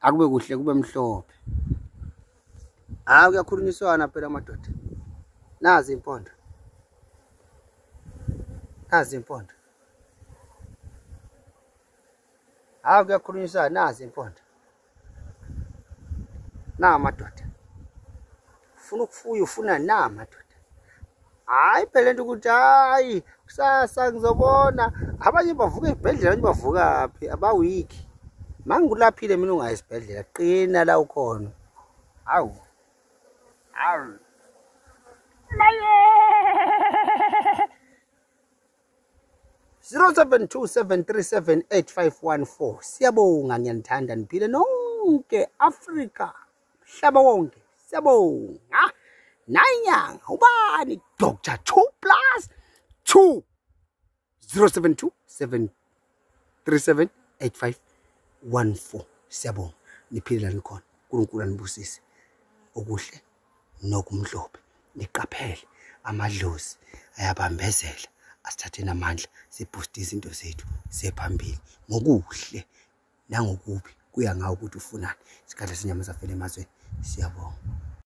Akube kuhle kube mhlophe. Hayi, kuyakhulunyiswana phela madoda. Nazi impondo, nazi impondo. Hayi, kuyakhulunyiswana, nazi impondo. Na madoda, ufuna ukufuya, ufuna na madoda. Hayi phela into ukuthi hayi kusasa ngizobona. Abanye bavuka esibhedlela, abanye bavuka phi, abawiki. Mangikulaphile mina ungayi esibhedlela, qina la ukhona. Hawu hawu, maye 0727378514. Siyabonga, ngiyanithanda, niphile nonke, Afrika, mhlaba wonke. Siyabonga. Nayinyanga ubani? Dr 2 plus 2 072 737 8514. Siyabonga, niphile la nikhona. uNkulunkulu anibusise okuhle nokumhlophe. Niqaphele, amadlozi ayabambezela. Asithatheni amandla, sibooste izinto zethu sephambili ngokuhle nangokubi, kuya ngawo ukuthi ufunani. Isikhathi senyama safela emazweni. Siyabonga.